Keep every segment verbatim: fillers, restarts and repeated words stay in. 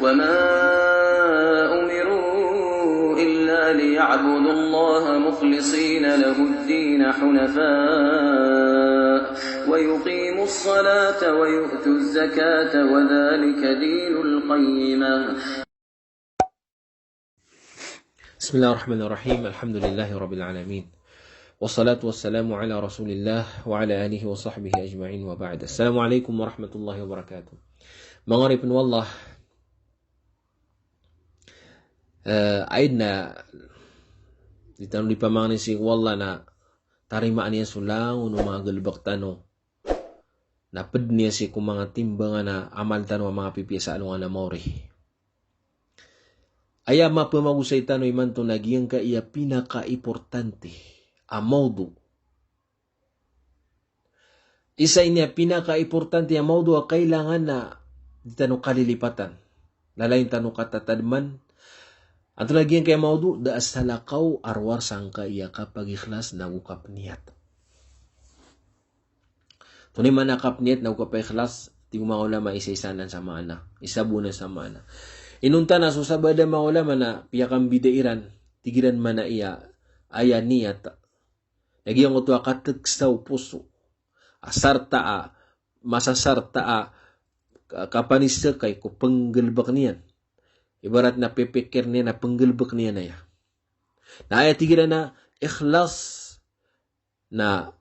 وما أمروا إلا ليعبدوا الله مخلصين له الدين حنفاء ويقيموا الصلاة ويؤتوا الزكاة وذلك دين القيمة. بسم الله الرحمن الرحيم. الحمد لله رب العالمين. والصلاة والسلام على رسول الله وعلى آله وصحبه أجمعين وبعد. السلام عليكم ورحمة الله وبركاته. Manga oripn o Allah, eh, aya dn a di tano di pamangnin sii ko Allah na tarimaan iyan so langon o manga galbk tano, na pd niyan sii ko manga timbangan a amal tano a manga pipiya sa alongan a maori. Aya mapamagosay tano imanto na giyangkaya pinakaimportante a mawdu. Isa ini a pinakaimportante a mawdu a kailangan na di tano kalilipatan. Lalayon tano katatadman. Antonaa giyangkaya mawdu? Da a salakaw a rowar sangkaya kapagikhlas nago kapniyat. Antonaa i maana a kapniyat nago kapagikhlas? Tig o manga ulama, isa-isa anan sa maana. Isa bo anan sa maana. Inonta na so sabaad a manga ulama na piyakambida iran, tig iran maana iyan, aya niyat na giyangkoto a katgsa o poso a sarta a, masasarta a ka-, kapanisakay ko pnggalbk niyan. Ibarat na pipikir niyan na pnggalbk niyan aya. Na aya tig iran a ikhlas na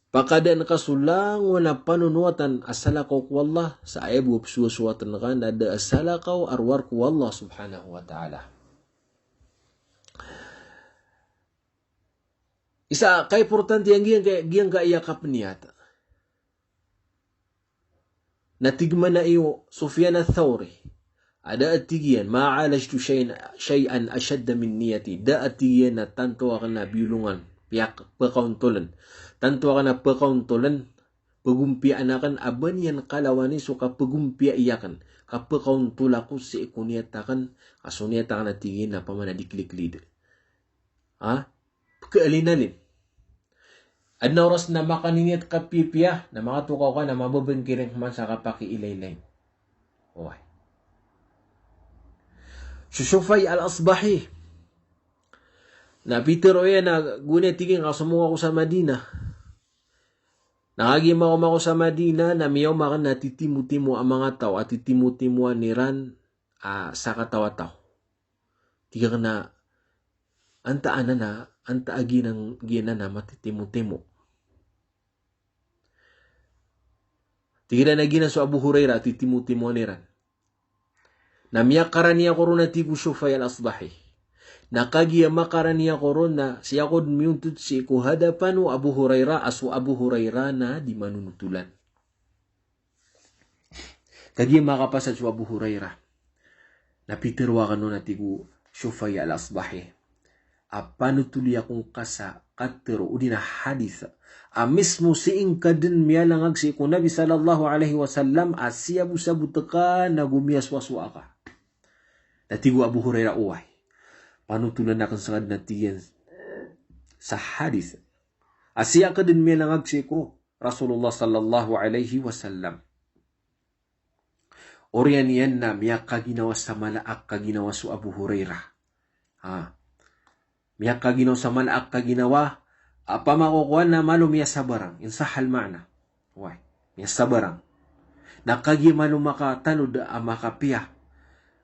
pakadaan ka so langon a panonowatan a salakaw ko Allah, sa aya bo a pzowasowatn ka na da a salakaw a rowar ko Allah subhanahu wa ta'ala. Isa a kaimportante iyan giyangka-, giyangkaya kapniyat. Na tig mambo o Sufyan Ath-Thawri a da a tig iyan, "Ma alajtu shay'an, shay'an ashadda min niyati." Da a tig iyan a tanto akn a biyolongan, piyak-, pkaontoln. Tanto akn a pkaontoln, pagompiyaan akn a ba niyan kalawani so kapagompiya iyan akn, kapkaontol ako sii ko niyat akn, a so niyat akn a tig iyan na pamana di kliklid. Ha? Pkaalinalin. Adn a oras na makaniniyat ka pipiya, na makatokaw ka na mababngkiring man sa kapakiilaylayin. Oway. So Shufay al-Asbahi. Na pitharo iyan a gowani, tig iyan, kasomong ako sa Madinah. Na kagiya maoma ako sa Madinah, na miyaoma akn a titimotimo a manga taw, a titimotimoan iran a sakataw a taw. Tig akn a antaa anan a, antaa a giyanan, giyanan a matitimotimo. Tig iran a giyanan so Abu Hurairah a titimotimoan iran. Na miyakarani ako ron a tig o Shufay al-Asbahi. Na kagiya makarani ako ron na sii ako dn miyontod sii ko hadapan o Abu Hurairah, a so Abu Hurairah na di manonotolan. Kagiya makapasad so Abu Hurairah, na pitharo akn on a tig o Shufay al-Asbahi a panotoli ako ngka sa katharo odi na hadith a mismo sii ngka dn miyalangag sii ko Nabi sallallahu alaihi wasallam a siyabosabot ka nago miyasowasowaa ka. Na tig o Abu Hurairah, oway. Panotolan akn ska dn a tig iyan sa hadith a sii ka dn miyalangag sii ko Rasulullah sallallahu alaihi wasallam. Oriyan iyan na miyakaginawa sa mala a kaginawa so Abu Hurairah. Ha. Miyakaginawa sa mala a kaginawa, a pamakokowan na malo miyasabarang, in sahal ma'na. Oway, miyasabarang. Na kagiya malo makatanod a makapiya.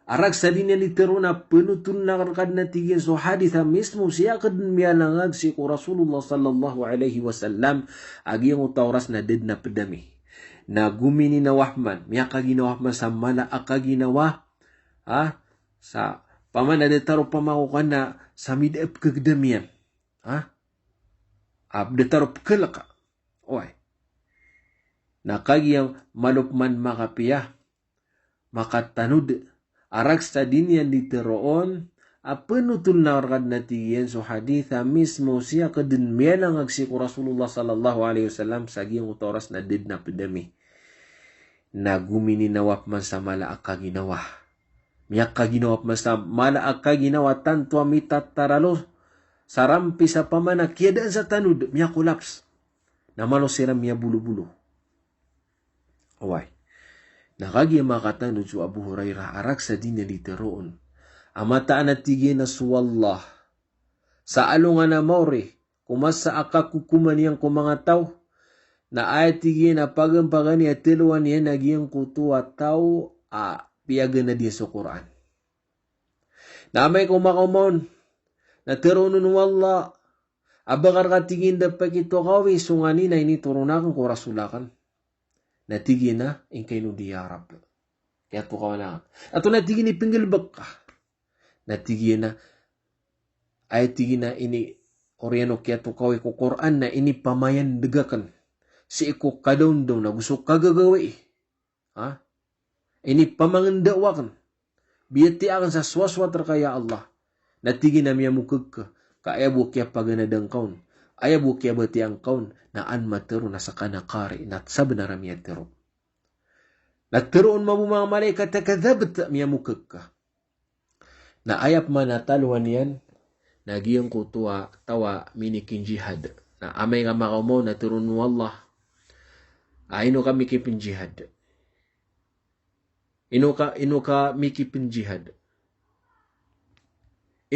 A rakhs a di niyan di tharoon a panotolan akn rka dn a tig iyan so hadith a mismo sii akn dn miyalangag sii ko Rasulullah sallallahu alaihi wasallam, a giyangkoto a oras na da dn a pd ami. Na gomininawa pman, miyakaginawa pman sa mala a kaginawa, ha, sa pamana da taro pamakokowan na sa mid a pkhagdam iyan. Ha? A da taro pkhalk. Oway. Na kagiya malo pman makapiya, makatanod, a rakhs a di niyan di tharoon a panotolan akn rka dn a tig iyan so hadith a mismo sii akn dn miyalangag sii ko Rasulullah sallallahu alaihi wasallam, sa giyangkoto a oras na da dn a pd ami. Na gomininawa pman sa mala a kaginawa. Miyakaginawa pman sa mala a kaginawa tanto a mitataralo sa rampi sa pamana kiyadaan sa tanod, miyakolaps. Na malo siran miyabolobolo. Oway. Na kagiya makatanod so Abu Hurairah a rakhs a di niyan di tharoon a mataan a tig iyan a so Allah sa alongan a maori ko masa a kakokoman iyan ko manga taw, na aya tig iyan a paganay a tharoon iyan a giyangkoto a taw a piyaganad iyan so Qur'an. Na amay ko makaoma on na tharoon o Allah a ba ka rka tig iyan da pakitokawi so nganin a initoron akn ko Rasul akn. Na tig iyan a, ingkaino di ya Rabb, kiyatokawan akn. Antonaa tig iyan i pnggalbk ka? Na tig iyan a, aya tig iyan a ini, oriyan o kiyatokawi ko Qur'an na inipamayan'g akn sii ko kadaondaw na go so kagagawii. Ha? Inipamangndao akn, biyatiya akn sa sowasowat rka ya Allah. Na tig iyan a miyamokhag ka, ka aya bo kiyapaganadn ka on, aya bo kiyabatiyaan ka on, na an matharo na ska na qari, na sabnar a miyatharo. Na tharoon mambo o manga malaikat a kadhabt, miyamokhag ka. Na aya pman a talowan iyan na giyangkoto a taw a minikinjihad. Na amay ka makaoma on na tharoon o Allah a ino ka mikipnjihad? Ino ka, ino ka mikipnjihad?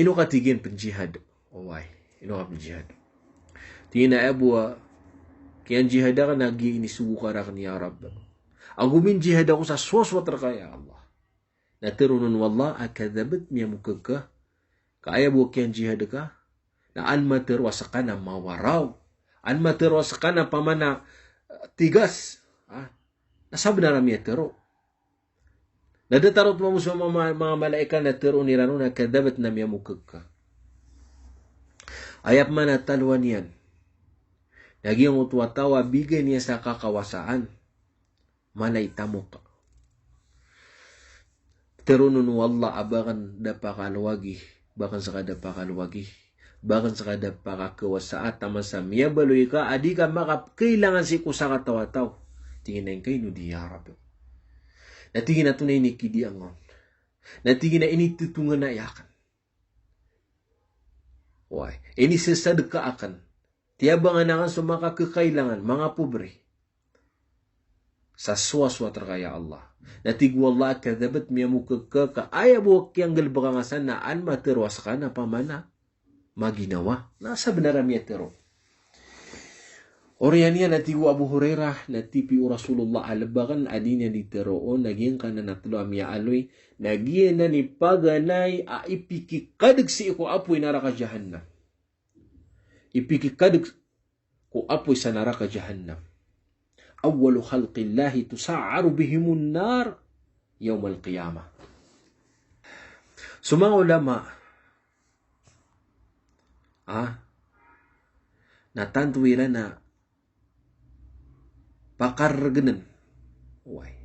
Ino ka tig iyan pnjihad? Oway, ino ka pnjihad? Tig iyan a aya bo a kiyanjihad akn na giya inisogo ka rakn ya Rabb. Ago minjihad ako sa sowasowat rka ya Allah. Na tharoon o Allah a kadhabt, miyamokhag ka, ka aya bo kiyanjihad ka na an matharo a ska na mawaraw, an matharo a ska na pamana, eh, tigas. Ah, na sabnar a miyatharo. Na datar oto mambo so manga, manga malaikat na tharoon iran on a kadhabt, na miyamokhag ka. Aya pman a talowan iyan na giyangkoto a taw a bigay niyan sa kakawasaan, mana i tamok. Tharoon o Allah a ba akn da pakalowagi, ba akn ska da pakalowagi, ba akn ska da pakakawasaa, taman sa miyabaloy ka a di ka makapkailangan sii ko sakataw a taw. Tig iyan a ingkaino di ya Rabb? Na tig iyan a antonaa i inikidi angka on? Na tig iyan a initotonganay akn. Oway, inisasadka akn. Tiyabangan akn so makakakailangan, manga pobre. Sa sowasowat rka ya Allah. Na tig o Allah a kadhabt, miyamokhag ka, ka aya bo kiyanggalbka ngka san na an matharo a ska na pamana maginawa. Na sabnar a miyatharo. Oriyan iyan a tig o Abu Hurairah na tipi o Rasulullah a lbakn a di niyan di tharoon a giyangkanan a tlo a miyaaloy, na giyanan i paganay a ipikikadg sii ko apoy naraka Jahannam. Ipikikadg ko apoy sa naraka Jahannam. Awwalu khalqillahi tusa'aru bihimun nar yawmal qiyamah. So manga ulama, ah, na tanto iran a pakargnen. Oway.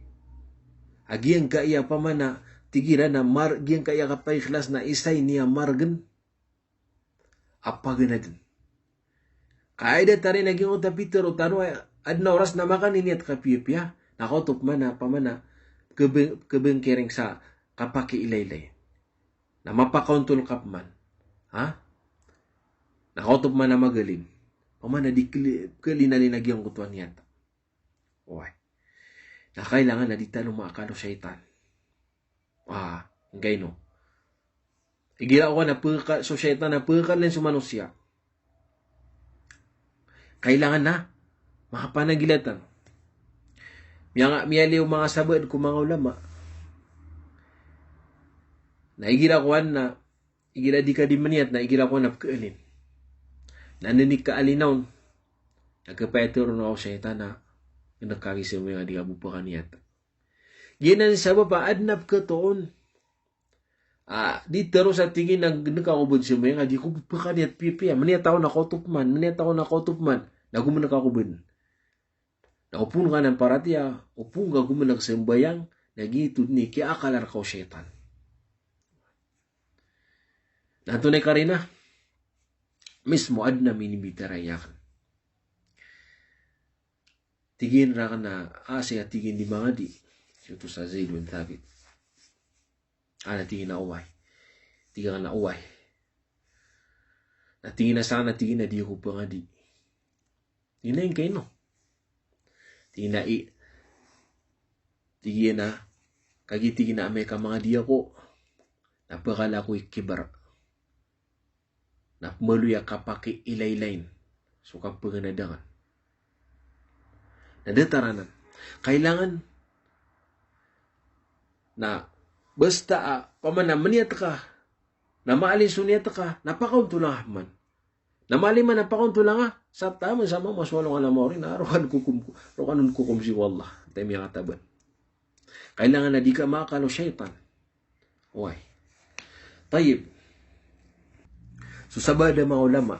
A giyangkaya pamana, tig iran a mar-, giyangkaya kapaikhlas na isa ini a margen a paganadn. Ka aya datar iyan a giyangkoto a pitharo tano a adn a oras na makaniyat ka piyapiya, na kaoto pman a pamana kebe-, kebengkereng sa kapakiilaylay. Na mapakaontol ka pman. Ha? Na kaoto pman a magalin. Pamana di keli-, kelinalin a giyangkoto a niyat. Oway. Na kailangan a di tano maakal o shaytan. Ah, ingkaino? Igira ko na peka-, so shaytan na pekalen so manosiya. Kailangan na makapanagilatan. Miya-, miyaliyo manga sabaad ko manga ulama. Na igira ko na, igira di ka di maniyat na igira ko na pekaalin. Na nini kaalin on. Na kepayat ron o shaytan na ngenekagi sa miyanga di ka bo pekaniyat. Giyanan i sabap a adn a pekatoon. Ah, di tero sa tig iyan a gnek ako bo di sembayang, a di ko pekaniyat pipiya. Meniyat ako na kaotop man, meniyat ako na kaotop man. Na gomenek ako bo. Na opon ka nan paratiyaya, opon ka gomenek sembayang, na giyoto dn i kiyaakal reka o shaytan. Na antonaa i karina? Mismo adn a minimbitiyarai aken. Tig iyan raken a, ah, sii a tig iyan di mangadi. Giyoto sa Zaid bin Thabit. Ah, na tig iyan a oway. Tig aken a oway. Na tig iyan a sa, na tig iyan a di ako pengadi. Tig iyan a ingkaino? Tig iyan a i-, Tig iyan a, kagiya tig iyan a amay ka mangadi ako, na pekala ko i kibar. Na pemaloy a kapakiilaylayin so kapaganadangan. Na datar anan. Kailangan na basta, ah, pamana meniyat ka, na maalin so niyat ka, na pakaontolan ka man. Na maalin man a pakaontolan ka, sa taman sa mama so alongan a maori na rokan kokom, rokan on kokom sii ko Allah. Antaa i miyakataban. Kailangan na di ka maakal o shaytan. Oway. Tayyib. So sabaad a manga ulama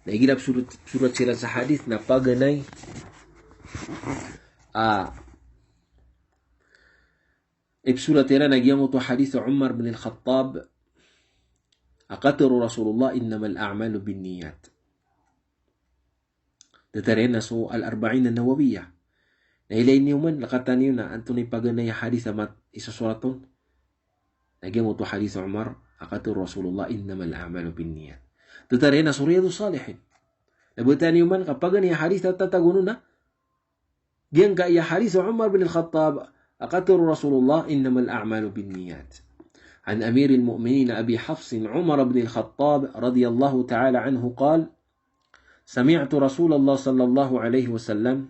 na igira psorat, psorat siran sa hadith na paganay a, ipsorat iran a giyangkoto a hadith o Umar bin al-Khattab a katharo o Rasulullah, "Innamal a'malu binniyat." Datar iyan na so Al-Arba'in An-Nawawiyah. Na ilay niyo man, lakatan iyo na antonaa i paganay a hadith a mat-, isasorat on. Na giyangkoto a hadith o Umar a katharo o Rasulullah, "Innamal a'malu binniyat." Datar iyan na so Riyadus Salihin. Na bataan iyo man ka paganay a hadith a tatago on na giyangkaya hadith o Umar bin Al-Khattab a katharo o Rasulullah, "Innamal a'malu binniyat." عن أمير المؤمنين أبي حفص عمر بن الخطاب رضي الله تعالى عنه قال: سمعت رسول الله صلى الله عليه وسلم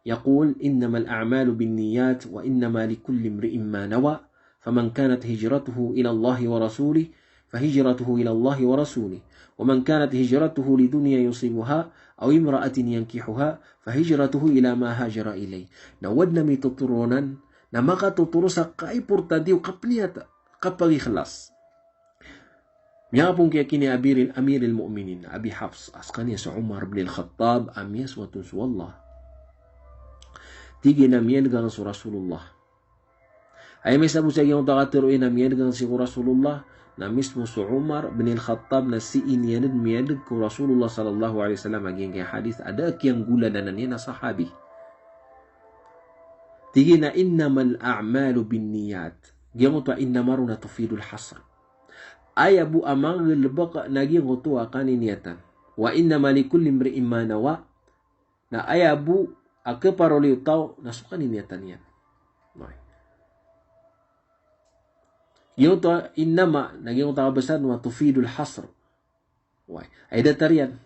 يقول: إنما الأعمال بالنيات وإنما لكل امرئ ما نوى، فمن كانت هجرته إلى الله ورسوله فهجرته إلى الله ورسوله، ومن كانت هجرته لدنيا يصيبها أو امرأة ينكحها فهجرته إلى ما هاجر إليه. Na o adn a mitotoro anan na makatotoro sa kaiportanti o kapeniyat, kapagikhlas. Miyapongki aki ni Amiril, Amiril Mu'minin, Abi Hafs, a sekaniyan so Umar bin Al-Khattab, a miyasoat on so Allah. Tig iyan a miyaneg aken so Rasulullah. Aya misabot sa giyangkoto a katharo iyan a miyaneg aken sii ko Rasulullah, na mismo so Umar bin Al-Khattab na sii niyan den miyaneg ko Rasulullah sallallahu alaihi wasallam a giyangkaya hadith a da a kiyanggolawla niyan a sahabi. Tig iyan a, "Innamal a'malu binniyat." Giyangkoto a innama ron na tufidul hasr. Aya bo a manggalebek na giyangkoto a kaniniyatan. "Wa innama likulli imri'in ma nawa." Na aya bo a keparoli o taw na so kaniniyatan iyan. Oway. Giyangkoto a innama, na giyangkoto a kabasa on na tufidul hasr. Oway. Aya datar iyan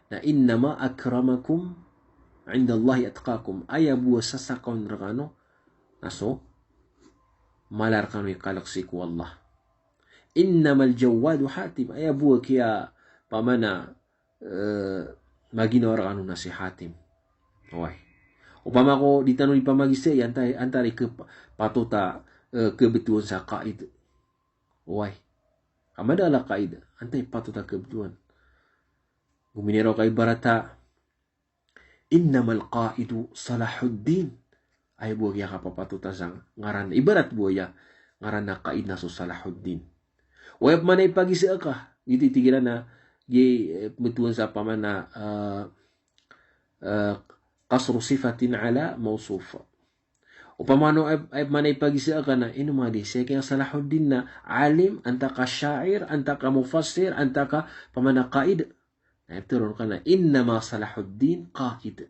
na, "Innama akramakum indallahi atqakum." Aya bo a sasakaon rekano na so mala rekano i kalek sii ko Allah. "Innamal jawwadu Hatim." Aya bo a kiya pamana, eh, maginawa rekano na si Hatim. Oway. Opama ko di tano di pamagisa, antaa, antaa i kepa-, patot a, eh, kebetowan sa qaid. Oway. Ka madakl a qaid, antaa i patot a kebetowan. Gominiraw ka ibarat a, "Innamal qaidu Salahuddin." Aya bo a kiya kapapatotan sa ngaran, ibarat bo aya ngaran a qaid na so Salahuddin. Oway, pamana ipagisa ka, giyoto i tig iran a, gi, eh, pembetowan sa pamana, eh, eh, qasru sifatin ala mawsuf. Opama o, eh, eh, pamana ipagisa ka na, ino madi, sii ki Salahuddin na alim, antaa ka sha'ir, antaa ka mufassir, antaa ka pamana qaid. Na iptharoon ka na, "Innama Salahuddin qaid."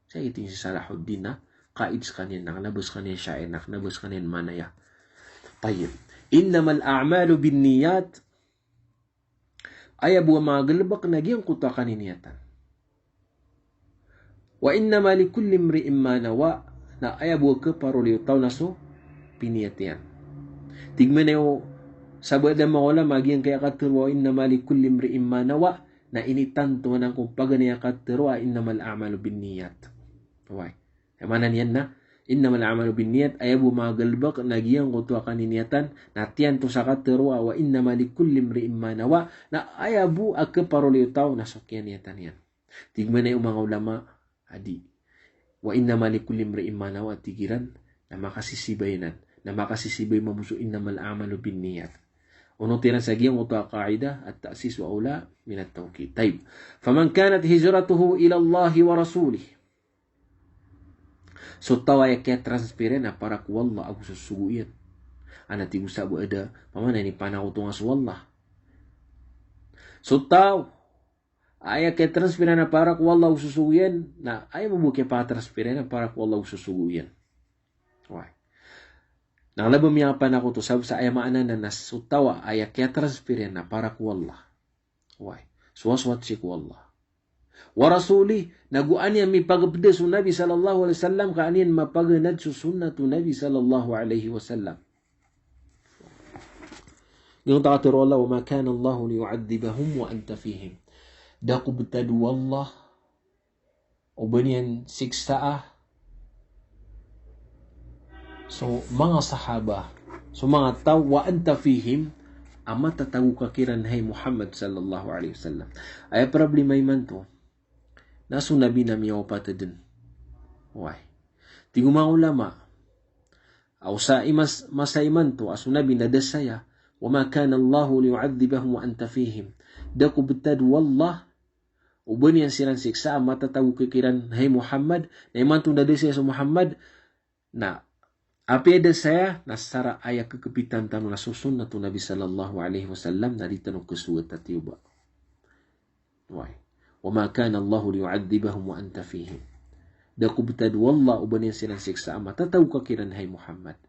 Sii ki tig iyan si Salahuddin na qaid sekaniyan, na kena bo sekaniyan sha'ir, na kena bo sekaniyan manaya. Tayyib. "Innamal a'malu binniyat." Aya bo a manggalebek na giyangkoto a kaniniyatan. "Wa innama likulli imri'in ma nawa." Na aya bo a keparoli o taw na so piniyat iyan. Tig mambo o sabaad a manga ulama a giyangkaya katharo a "Wa innama likulli imri'in ma nawa" na initanto anan ko paganay a katharo a "Innamal a'malu binniyat." Oway. Aya maana niyan na, "Innamal a'malu binniyat", aya bo a manggalebek na giyangkoto a kaniniyatan, na tiyanto sa katharo a "Wa innama likulli imri'in ma nawa", na aya bo a keparoli o taw na so kiyaniyatan iyan. Tig mambo o manga ulama a di. "Wa innama likulli imri'in ma nawa", tig iran, na makasisibay anan. Na makasisibay mambo so "Innamal a'malu binniyat". Onot iran sa giyangkoto a qaida, "At-ta'sis wa awla min at-tawkid." Tayyib. "Faman kanat hijratuhu ila Allahi wa rasulih." So taw a aya kiyatransfer iyan na para ko Allah ago so sogo iyan. Ana tig o sabaad a, pamana inipanakoto nga so Allah. So taw a aya kiyatransfer iyan na para ko Allah ago so sogo iyan, na aya mambo a kiyapatransfer iyan na para ko Allah ago so sogo iyan. Oway. Na kna ba miyakapanakot oto, sabap sa aya maana na, na so taw a aya kiyatransfer iyan na para ko Allah. Oway. So waswat sii ko Allah. Wa rasulih, nago an iyan mipagpda so Nabi sallallahu alaihi wasallam, ka an iyan mapaganad so sunnat o Nabi sallallahu alaihi wasallam. Giyangkoto a katharo o Allah, "Wa ma kana Allahu liyu'adhdhibahum wa anta fihim." Da ko btad o Allah o ba niyan siksaa so manga sahaba, so manga taw, wa anta fihim, a matatago ka kiran, hay Muhammad sallallahu alaihi wasallam. Aya problema imanto na so Nabi na miyawapat dn. Oway. Tig o manga ulama, aw sa imas-, masa imanto a so Nabi na da saya, "Wa ma kana Allahu liyu'adhdhibahum wa anta fihim." Da ko btad o Allah o ba niyan siran siksaa a matatago ka kiran, hay Muhammad. Na imanto na da saya so Muhammad, na apiya da saya, na sara aya kkpitan tano na so sunnat o Nabi sallallahu alaihi wasallam, na di tano khasogat a tiyoba. Oway. "Wa ma kana Allahu liyu'adhdhibahum wa anta fihim." Da ko btad o Allah o ba niyan siran siksaa a matatago ka kiran, hay Muhammad.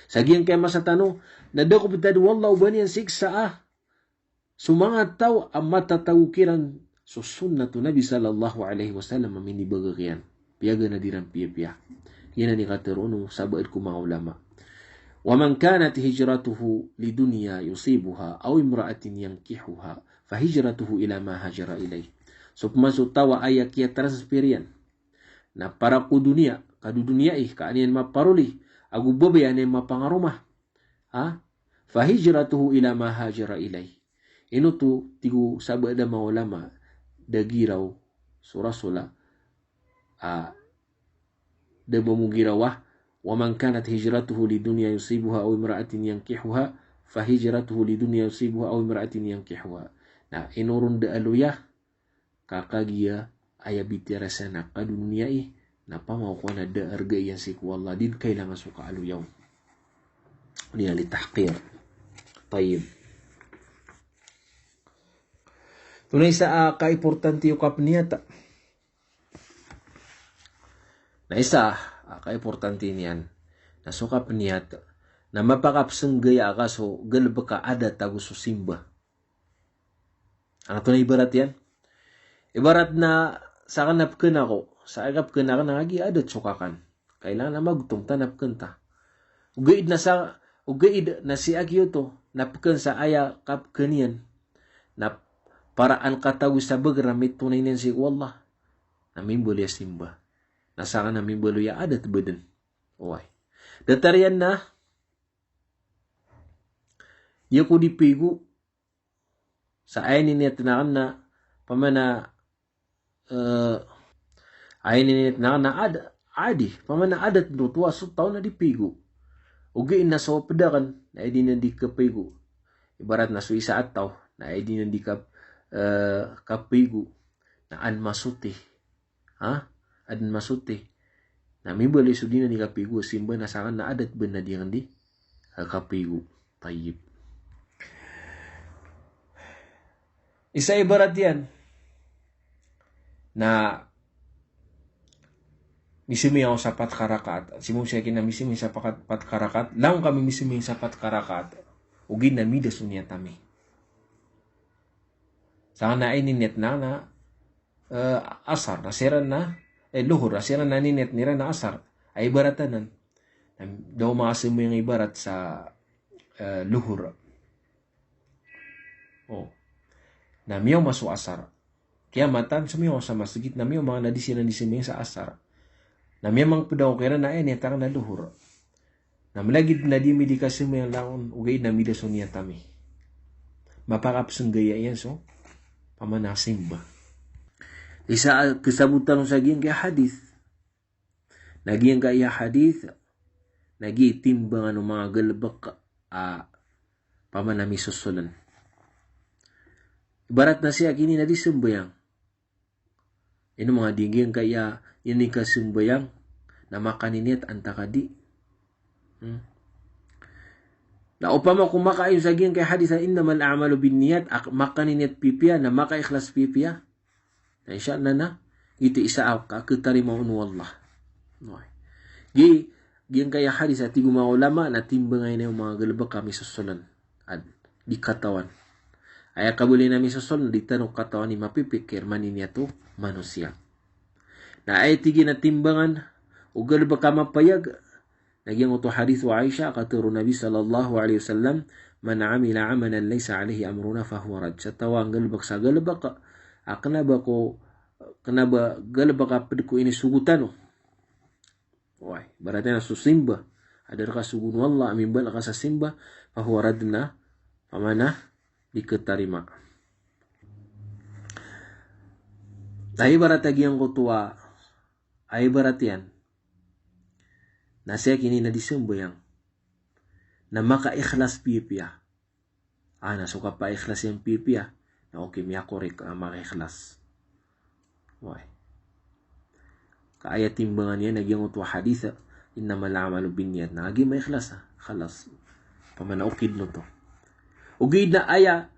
Sa giyangkaya masa tano, na da ko btad o Allah o ba niyan siksaa so manga taw a matatago kiran so sunnat o Nabi sallallahu alaihi wasallam a minibaga kiyan. Piyaganad iran piyapiya. Giyanan i katharo o sabaad ko manga ulama. "Wa man kanat hijratuhu lidunya yusibuha aw imra'atin yankihuha, fa hijratuhu ila ma hajara ilayh." So pman so taw a aya kiyatransfer iyan na para ko doniya, kadodoniyai, ka an iyan maparoli, ago babay a an iyan mapangaroma. Ha? "Fa hijratuhu ila ma hajara ilayh." Ino oto, tig o sabaad a manga ulama, da giraw so Rasul a, a, da mambo giraw a, "Wa man kanat hijratuhu lidunya yusibuha aw imra'atin yankihuha, fa hijratuhu lidunya yusibuha aw imra'atin yankihuha." Na ino ron da a loya, ka kagiya aya bitiyara saya na kadoniyai, na pamako na da a arga iyan sii ko Allah, di dn kailangan so kaaloya on. Di na litahqir. Tayyib. Oto na isa a kaimportante o kapniyat. Na isa a kaimportante niyan na so kapniyat na mapakapsenggaya ka so galbk a adat ago so simba. Antonaa i ibarat iyan? Ibarat na sakn na pkn ako, sa aya kapkn akn na kagiya adat so kakan. Kailangan a magtom ta na pkn ta. Ogaid na sa, ogaid na si aki oto na pkn sa aya kapkn iyan na para an katago sa bgr a mitonay niyan sii ko Allah, na mimbaloy a simba. Na sakn na mimbaloy a adat bdn. Oway. Datar iyan na, aya ko di pigo, sa aya ininiyat akn na, pamana, eh, aya ininiyat akn na ad-, adi, pamana adat dn oto a so taw na di pigo. Ogaid na so pd akn, na aya di niyan di kapigo. Ibarat na so isa a taw, na aya di niyan di kap-, eh, kapigo. Na an masoti. Ha? Adn masoti. Na mimbaloy so di niyan di kapigo a simba na sakn na adat bn a di niyan di, eh, kapigo. Tayyib. Isa a ibarat iyan na misembayang ako sa pat ka rakaat. Sii mo si aki na misembayang sa pat, pat ka rakaat. Langon kami misembayang sa pat ka rakaat, ogaid na mida so niyat ami. Sakn na aya ininiyat akn na, eh, asar, na siran na, eh, luhur, na siran na ininiyat iran na asar. Aya ibarat anan. Na da ako makasembayang ibarat sa, eh, luhur. O. Na miyaoma so asar. Kiyamatan, sembayang ako sa masgit, na miyaoma na di siran di sembayang sa asar. Na miyamangpd ako kiran na aya iniyat akn na luhur. Na mlagid na di ami di kasembayang langon, ogaid na mida so niyat ami. Mapakapsenggaya iyan so pamana simba. Isa a, eh, kasabotan o sa giyangkaya hadith. Na giyangkaya hadith, na giya i timbangan o manga galbk a, pamana misosoln. Ibarat na si aki ini na di sembayang. Ino manga di giyangkaya ini kasembayang, na makaniniyat antaa ka di. Hmm. Na opama ko makaayon sa giyangkaya hadith a innamal a'malu binniyat, a makaniniyat pipiya, na makaikhlas pipiya. Na insha Allah na, ito isa a kakhatarimaa on o Allah. Giya giyangkaya hadis a tig o manga ulama na timbangan iyan o manga galbk a misosoln. Ad, di katawan. Aya kabaloy na misosoln, di tano katawan i mapipikir, maniniyat o manosiya. Na aya tig iyan a timbangan o galbk a mapayag, na giyangkoto a hadis o Aisha, a katharo o Nabi sallallahu alaihi wasallam, "Man amila amalan laysa alaihi amruna fahuwa radd." Sa taw a nggalbk sa galbk a kna ba ko, kna ba galbk a pd ko inisogo tano. Oway, ibarat iyan na so simba a da rka sogoon o Allah, a mimbaloy ka sa simba, fahuwa radd, na pamana di khatarima. Na ibarat a giyangkoto a, a ibarat iyan na sii kini na di sambayang na makaikhlas piyapiya. Ah, na so kapaikhlas iyan piyapiya na okay, miyakorek a makaikhlas. Oway. Ka aya timbangan iyan na giyangkoto a hadis, "Innamal a'malu binniyat." Na lagid a maikhlas, ah, khalas. Pamana okay dn oto. Ogaid na aya,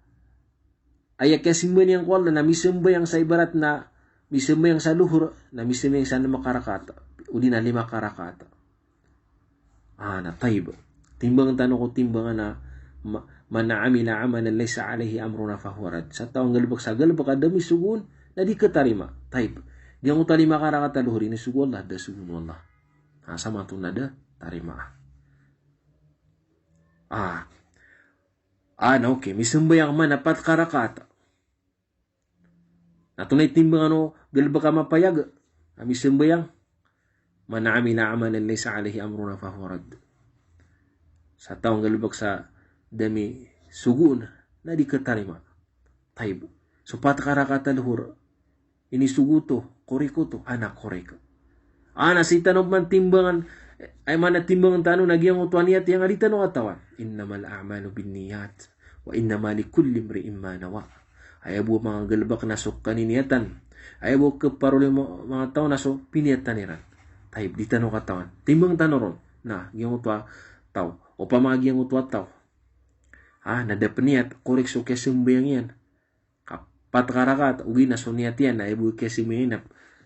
aya kiyasimba niyan ko Allah na misambayang sa ibarat na misambayang sa lohor, na misambayang sa anam ka rakaat, odi na lima ka rakaat. Ah, na tayyib. Timbang tano ko timbangan a ma-, "Man amila amalan laysa alaihi amruna fahuwa radd." Sa taw a nggalbk sa galbk a da mi sogoon, na di khatarima. Tayyib. Giyangkoto a lima ka rakaat a lohor, inisogo o Allah, da sogoon o Allah. Ah, sa mato na da tarima. Ah. Ah, na okay, misambayang man a pat ka rakaat. Na antonaa i timbangan o galbk a mapayag a misambayang? "Man amila amalan laysa alaihi amruna fahuwa radd." Sa taw a nggalbk sa da mi sogoon, na di khatarima. Tayyib. So pat ka rakaat a lohor, inisogo oto, korek oto, ah, na korek. Ah, na sii tano pman timbangan, eh, aya maana timbangan tano na giyangkoto a niyat iyan a di tano katawan. "Innamal a'malu binniyat, wa innama likulli imri'in ma nawa." Aya bo a manga galbk na so kaniniyatan. Aya bo a khaparoli o ma-, manga taw na so piniyatan iran. Tayyib, di tano katawan. Timbang tano ron. Na giyangkoto a taw, opama giyangkoto a taw, ah, na da pniyat, korek so kiyasambayang iyan. Ka pat ka rakaat, ogaid na so niyat iyan na aya bo a kiyasambayang iyan na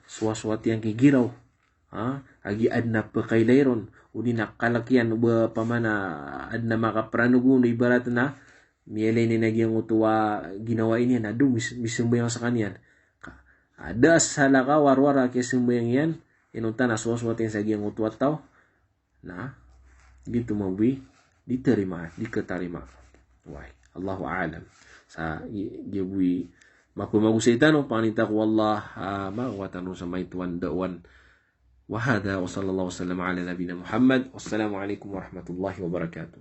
sowasowat iyan ki giraw. Ha? Lagid a adn a pkailay ron, odi na kalk iyan o ba pamana adn a makapranogn, ibarat na miyailay niyan a giyangkoto a ginawa niyan, na do mis-, misambayang skaniyan. Ka, ah, da a salakaw a rowar a kiyasambayang iyan, inonta na sowasowat iyan sa giyangkoto a taw. Na giyoto mambo i di tarima, di khatarima. Oway, Allahu a'lam. Sa i, giya bo i mapmagosay tano, pangnin ta ko Allah a makowa tano sa maito a ndaowan. Wa hadha wa sallallahu wa sallam ala nabiyyina Muhammad. Wassalamu alaikum warahmatullahi wabarakatuh.